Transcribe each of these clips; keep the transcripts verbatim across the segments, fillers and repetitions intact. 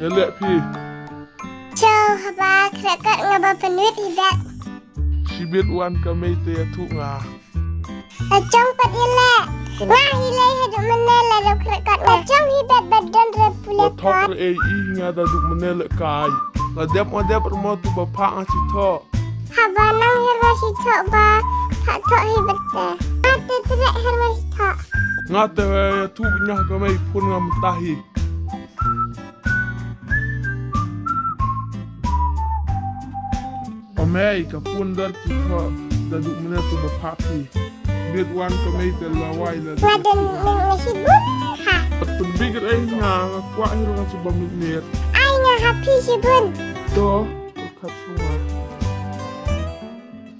Ïaleh phi. Cho haba khreh kot nga ba pynwit hi bet. Shibit wan ka mei te ïathuh nga. La jong pat ïaleh. Nga hi lei haduh mynne la dep khreh kot nga. La jong hi bet ba don re pule. Ba thok kot. Re ei i nga da duh mynne leh kai. La dep nga dep rmo tu ba phah nga shi thoh. Haba nang her ma shi thoh ba phah thoh hi bet te. Nga te treh her ma shi thoh. Nga te ïathuh bniah ka mei phone nga mynta hi. O mei, ka phone dor ki thoh da duh mynne tu ba phah phi. Bit wan ka mei te la wai la. Nga don ning na shibun ha. Pynbit ei nga, nga kwah hi nga shu ba mit mit. Ai nga ha phi shibun. To, ka khat shu nga.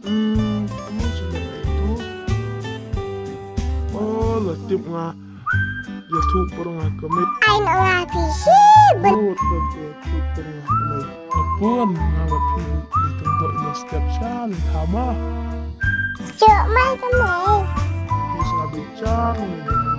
Hmm, kamu shu nga ei tu. Oh, la tip nga. Ïathuh por nga ka mei. Ai no nga phi shibun. Lut ban ïathuh por nga ka mei. Apun nga ba phi di tang dok ïa step sha lei thama. Cuk mai ka mei. Phi sa bi chang ni.